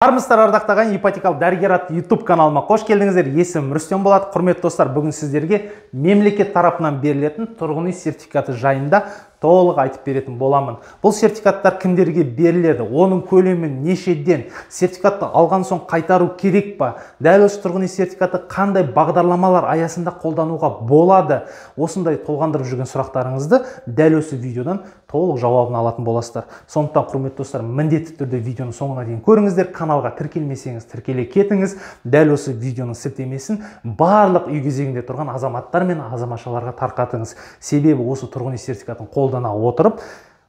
Армысыздар, ардақты ағайын, ипотекалық дәрігер атты YouTube каналыма қош келдіңіздер. Есімім Рүстем Болат. Құрметті достар, бүгін сіздерге мемлекет тарапынан берілетін тұрғын үй сертификаты жайында толық айтып беретін боламын. Бұл сертификаттар кімдерге беріледі, оның көлемі нешеден, сертификатты алған соң қайтару керек па, дәл осы тұрғын үй сертификаты қандай бағдарламалар аясында қолдануға болады? Осындай толғандырып жүрген сұрақтарыңызды дәл осы видеодан толық жауабын алатын боласыздар. Сондықтан, құрметті достар, міндетті түрде видеоның соңына дейін көріңіздер. Каналға тіркелмесеңіз, тіркеле кетіңіз. Дәл осы видеоның сілтемесін барлық үй кезегінде тұрған азаматтар мен азаматшаларға тарқатыңыз. Себебі осы тұрғын үй сертификатын қолдана отырып,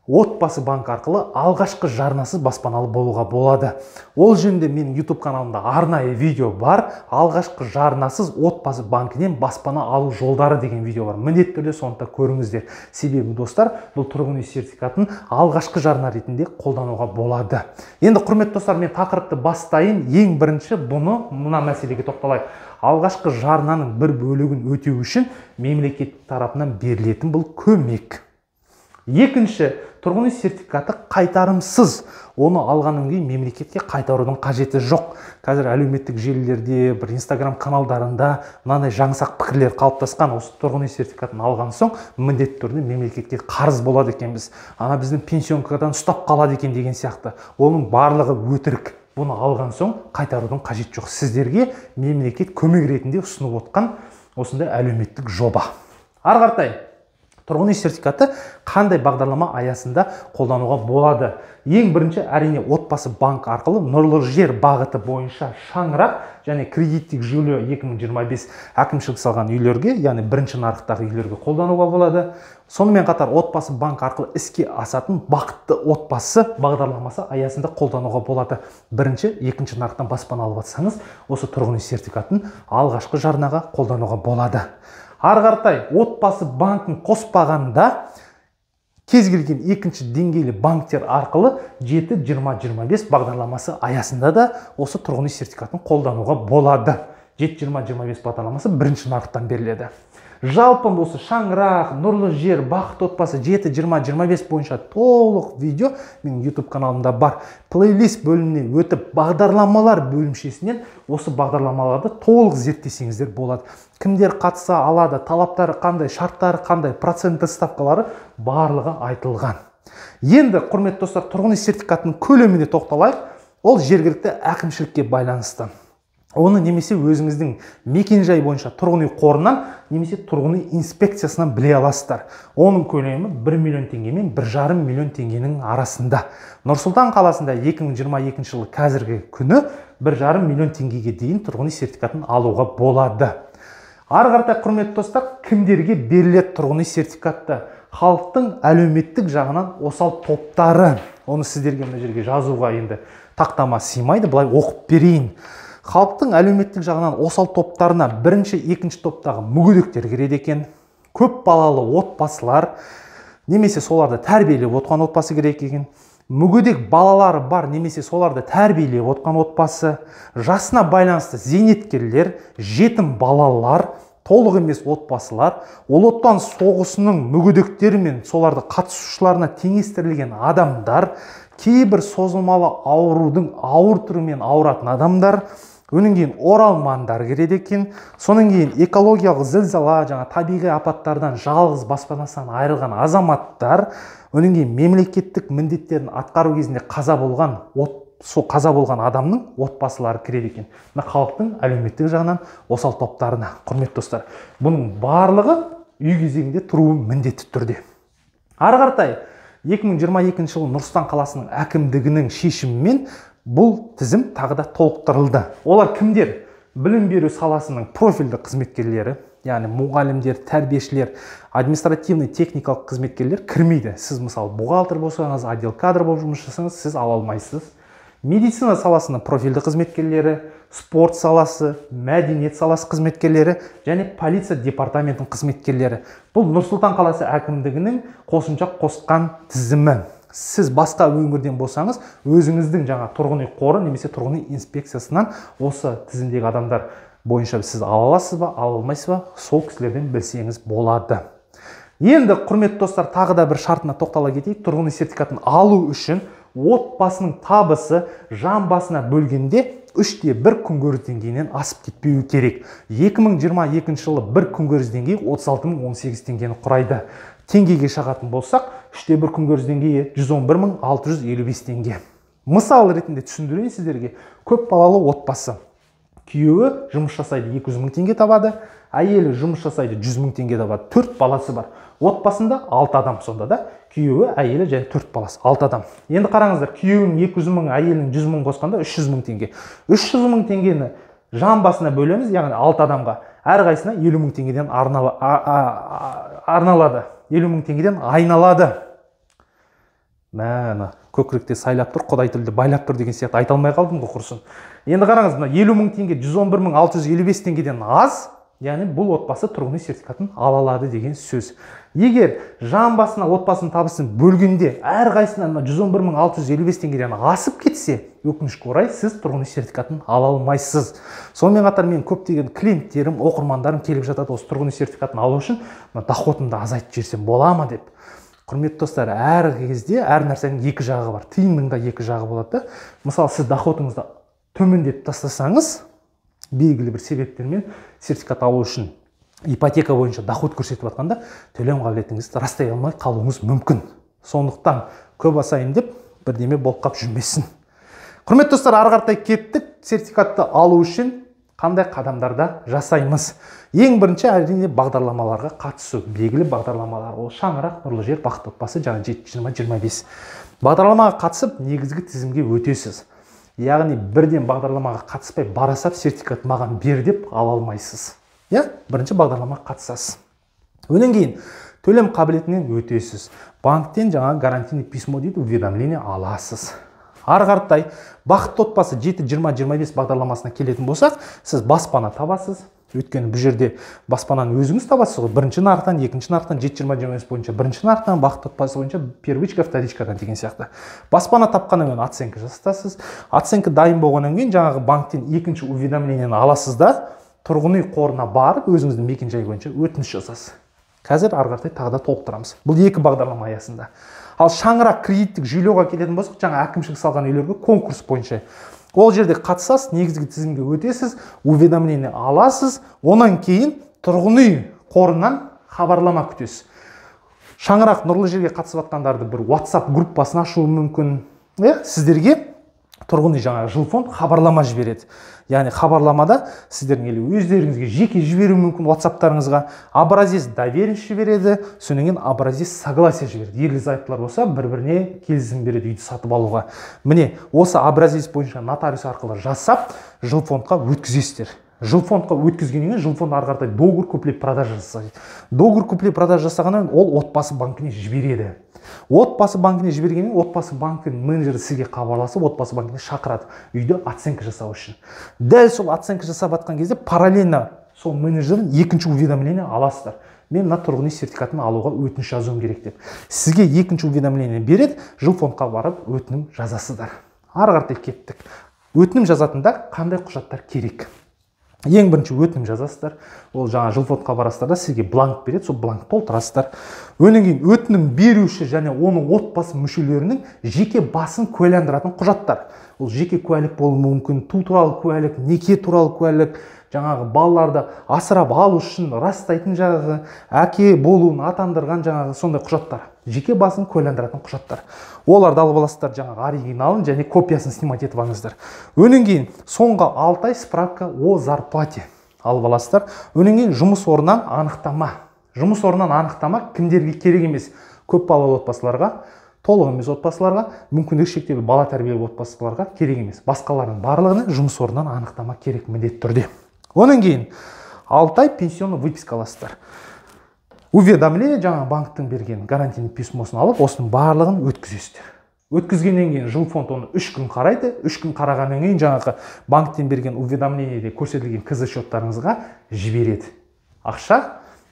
Отбасы банк арқылы алғашқы жарнасыз баспаналы болуға болады. Ол жөнінде менің YouTube каналымда арнайы видео бар. Алғашқы жарнасыз Отбасы банкінен баспана алу жолдары деген видео бар. Міндетті түрде соны да көріңіздер. Себебі, достар, бұл тұрғын үй сертификатын алғашқы жарна ретінде қолдануға болады. Енді, құрметті достар, мен тақырыпты бастайын. Ең бірінші бұны мына мәселеге тоқталайық. Алғашқы жарнаның бір бөлігін өтеу үшін мемлекет тарапынан берілетін бұл көмек. Екінші, тұрғын үй сертификаты қайтарымсыз. Оны алғаннан кейін мемлекетке қайтарудың қажеті жоқ. Қазір әлеуметтік желілерде, бір Инстаграм каналдарында мынандай жаңсақ пікірлер қалыптасқан. Осы тұрғын үй сертификатын алған соң міндетті түрде мемлекетке қарыз болады екенбіз. Ана біздің пенсионкадан ұстап қалады екен деген сияқты. Оның барлығы өтірік. Бұны алған соң қайтарудың қажеті жоқ. Сіздерге мемлекет көмек ретінде ұсынып отқан осындай әлеуметтік жоба. Ары қаратай, тұрғын үй сертификаты қандай бағдарлама аясында қолдануға болады? Ең бірінші, әрине, Отбасы банк арқылы нұрлы жер бағыты бойынша шаңырақ және кредиттік жүйе 2025 әкімшілік салған үйлерге, яғни бірінші нарықтағы үйлерге қолдануға болады. Сонымен қатар Отбасы банк арқылы іске асатын бақытты отбасы бағдарламасы аясында қолдануға болады. Бірінші, екінші нарықтан баспана алып жатсаңыз, осы тұрғын үй сертификатын алғашқы жарнаға қолдануға болады. Ары қаратай, Отбасы банкін қоспағанда кез келген екінші деңгейлі банктер арқылы 7-20-25 бағдарламасы аясында да осы тұрғын үй сертификатын қолдануға болады. 7-20-25 бағдарламасы бірінші нарықтан беріледі. Жалпы осы шаңырақ, нұрлы жер, бақытты отбасы 7-20-25 бойынша толық видео менің YouTube каналымда бар. Плейлист бөліміне өтіп, бағдарламалар бөлімшесінен осы бағдарламаларды толық зерттесеңіздер болады. Кімдер қатыса алады, талаптары қандай, шарттары қандай, процентті ставкалары барлығы айтылған. Енді, құрметті достар, тұрғын үй сертификатының көлеміне тоқталайық. Ол жергілікті әкімшілікке байланысты. Оны немесе өзіңіздің мекенжай бойынша тұрғын үй қорынан, немесе тұрғын үй инспекциясынан біле аласыздар. Оның көлемі 1 миллион теңге мен 1,5 миллион теңгенің арасында. Нұр-Сұлтан қаласында 2022 жылы қазіргі күні 1,5 миллион теңгеге дейін тұрғын үй сертификатын алуға болады. Ары қаратай, құрметті достар, кімдерге беріледі тұрғын үй сертификаты? Халықтың әлеуметтік жағынан осал топтары. Оны сіздерге мына жерге жазуға енді тақтама сыймайды, былай оқып берейін. Халықтың әлеуметтік жағынан осал топтарына бірінші, екінші топтағы мүгедектер кіреді екен, көп балалы отбасылар, немесе соларды тәрбиелеп отқан отбасы керек екен, мүгедек балалары бар, немесе соларды тәрбиелеп отқан отбасы, жасына байланысты зейнеткерлер, жетім балалар, толық емес отбасылар, Ұлы Отан соғысының мүгедектері мен соларды қатысушыларына теңестірілген адамдар, кейбір созылмалы аурудың ауыр түрімен ауыратын адамдар, онан кейін оралмандар кіреді екен, сонан кейін экологиялық зілзала, жаңа табиғи апаттардан жалғыз баспанасынан айырылған азаматтар, онан кейін мемлекеттік міндеттерін атқару кезінде қаза болған қаза болған адамның отбасылары кіреді екен. Мына халықтың әлеуметтік жағынан осал топтарына, құрметті достар, бұның барлығы үй кезегінде тұруы міндетті түрде. Ары қаратай, 2022 жылы Нұр-Сұлтан қаласының әкімдігінің шешімімен бұл тізім тағы да толықтырылды. Олар кімдер? Білім беру саласының профильді қызметкерлері, яғни мұғалімдер, тәрбиешілер, административный техникалық қызметкерлер кірмейді. Сіз мысалы бухгалтер болсаңыз, отдел кадр болып жұмыс жасасаңыз, сіз ала алмайсыз. Медицина саласының профильді қызметкерлері, спорт саласы, мәдениет саласы қызметкерлері және полиция департаментінің қызметкерлері. Бұл Нұр-Сұлтан қаласы әкімдігінің қосымша қосқан тізімі. Сіз басқа өңірден болсаңыз, өзіңіздің жаңа тұрғын үй қоры немесе тұрғын үй инспекциясынан осы тізімдегі адамдар бойынша сіз ала аласыз ба, ала алмайсыз ба, сол кісілерден білсеңіз болады. Енді, құрметті достар, тағы да бір шартына тоқтала кетейік. Тұрғын үй сертификатын алу үшін Отбасының табысы жан басына бөлгенде 3,1 күнкөріс деңгейінен асып кетпеуі керек. 2022 жылы бір күнкөріс деңгейі 36 018 теңгені құрайды. Теңгеге шағатын болсақ, 3,1 күнкөріс деңгейі 111 655 теңге. Мысал ретінде түсіндірейін сіздерге. Көп балалы отбасы. Күйеуі жұмыс жасайды, 200 мың теңге табады, әйелі жұмыс жасайды, 100 мың теңге табады. Төрт баласы бар. Отбасында 6 адам сонда да. Күйеуі, әйелі және төрт баласы, 6 адам. Енді қараңыздар, күйеуінің 200 мың, әйелінің 100 мың қосқанда 300 мың теңге. 300 мың теңгені жан басына бөлеміз, яғни 6 адамға. Әрқайсысына 50 мың теңгеден арналады. 50 мың теңгеден айналады. Мә, көкіректе сайлап тұр, құдай тілді байлап тұр деген сияқты айта алмай қалдым ғой, құрсын. Енді қараңыз, мына 50 мың теңге 111 655 теңгеден аз, яғни бұл отбасы тұрғын үй сертификатын ала алады деген сөз. Егер жан басына отбасының табысын бөлгенде әрқайсысынан мына 111 655 теңгеден асып кетсе, өкінішке орай, сіз тұрғын үй сертификатын ала алмайсыз. Сонымен қатар мен көптеген клиенттерім, оқырмандарым келіп жатады, осы тұрғын үй сертификатын алу үшін мына доходымды азайтып жіберсем бола ма деп. Құрметті достар, әр кезде әр нәрсенің екі жағы бар. Тиынның да екі жағы болады да. Мысалы, сіз доходыңызды төмендетіп тастасаңыз, белгілі бір себептермен сертификат алу үшін ипотека бойынша доход көрсетіп жатқанда төлем қабілетіңізді растай алмай қалуыңыз мүмкін. Сондықтан көп асайын деп бірдеме болып қап жүрмесін. Құрметті достар, ары қаратай кеттік. Сертификатты алу үшін қандай қадамдарда жасаймыз? Ең бірінші, әрине, бағдарламаларға қатысу. Белгілі бағдарламалар. Ол Шаңырақ, Нұрлы жер, Бақытты отбасы, жаңа 7-20-25. Бағдарламаға қатысып, негізгі тізімге өтесіз. Яғни бірден бағдарламаға қатыспай бара сап сертификат маған бер деп ала алмайсыз. Иә, бірінші бағдарламаға қатысасыз. Одан кейін төлем қабілетінен өтесіз. Банктен жаңа гарантийный письмо дейді, уведомление аласыз. Ары қаратай Бақытты отбасы 7-20-25 бағдарламасына келетін болсақ, сіз баспана табасыз. Өйткені бұл жерде баспананы өзіңіз табасыз ғой. Бірінші нарықтан, екінші нарықтан, 7-20-25 бойынша бірінші нарықтан, Бақытты отбасы бойынша первичка, вторичкадан деген сияқты. Баспана тапқаннан кейін оценка жасатасыз. Оценка дайын болғаннан кейін жаңағы банктен екінші уведомлениені аласыз да, тұрғын үй қорына барып, өзіңіздің мекенжай бойынша өтініш жазасыз. Қазір ары қаратай тағы да толықтырамыз. Бұл екі бағдарлама аясында. Ал Шаңырақ кредиттік жүйелеуға келетін болсақ, жаңа әкімшілік салған үйлерге конкурс бойынша. Ол жерде қатысасыз, негізгі тізімге өтесіз, уведомление аласыз, онан кейін тұрғын үй қорынан хабарлама күтесіз. Шаңырақ, Нұрлы жерге қатысып жатқандарды бір WhatsApp группасын ашуы мүмкін. Иә, сіздерге тұрғын үй, жаңағы жилфонд хабарлама жібереді. Яғни хабарламада сіздердің или өздеріңізге жеке жіберуі мүмкін WhatsAppтарыңызға, образец доверенность жібереді, содан кейін образец согласия жібереді. Ерлі зайыптылар болса, бір біріне келісім береді үйді сатып алуға. Міне, осы образец бойынша нотариус арқылы жасап, жилфондқа өткізесіздер. Жилфондқа өткізгеннен кейін жилфонд ары қаратай договор купли продажа жасайды. Договор купли продажа жасағаннан кейін ол Отбасы банкіне жібереді. Отбасы банкіне жібергеннен кейін Отбасы банкінің менеджері сізге хабарласып, Отбасы банкіне шақырады үйді оценка жасау үшін. Дәл сол оценка жасап жатқан кезде параллельно сол менеджерден екінші уведомление аласыздар: мен мына тұрғын үй сертификатын алуға өтініш жазуым керек деп. Сізге екінші уведомление береді, жилфондқа барып өтінім жазасыздар. Ары қаратай кеттік. Өтінім жазатында қандай құжаттар керек? Ең бірінші өтінім жазасыздар. Ол жаңа жилфондқа барасыздар да, сізге бланк береді, сол бланк толтырасыздар. Одан кейін өтінім беруші және оның отбасы мүшелерінің жеке басын куәландыратын құжаттар. Ол жеке куәлік болуы мүмкін, туу туралы куәлік, неке туралы куәлік, жаңағы балаларды асырап алу үшін растайтын жаңағы әке болуын атандырған жаңағы сондай құжаттар, жеке басын куәландыратын құжаттар. Оларды алып аласыздар, жаңағы оригиналын және копиясын снимать етіп алыңыздар. Одан кейін соңғы 6 ай справка о зарплате алып аласыздар. Одан кейін жұмыс орнынан анықтама. Жұмыс орнынан анықтама кімдерге керек емес? Көп балалы отбасыларға, толық емес отбасыларға, мүмкіндігі шектеулі бала тәрбиелеу отбасыларға керек емес. Басқалардың барлығына жұмыс орнынан анықтама керек міндетті түрде. Одан кейін 6 ай пенсионный выписка аласыздар. Уведомление, жаңа банктің берген гарантийный письмосын алып, осының барлығын өткізесіздер. Өткізгеннен кейін жилфонд оны 3 күн қарайды. 3 күн қарағаннан кейін жаңағы банктен берген уведомлениеде көрсетілген КЗ счеттарыңызға жібереді. Ақша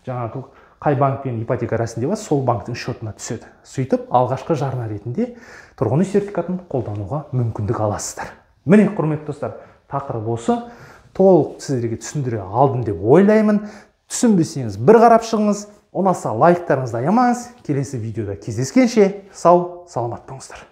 жаңағы қай банкпен ипотека рәсімдеп аласыз, сол банктің счетына түседі. Сөйтіп алғашқы жарна ретінде тұрғын үй сертификатын қолдануға мүмкіндік аласыздар. Міне, құрметті достар, тақырып осы. Толық сіздерге түсіндіре алдым деп ойлаймын. Түсінбесеңіз, бір қарап шығыңыз. Ұнаса, лайктарыңызды аямаңыз. Келесі видеода кездескенше сау саламат болыңыздар.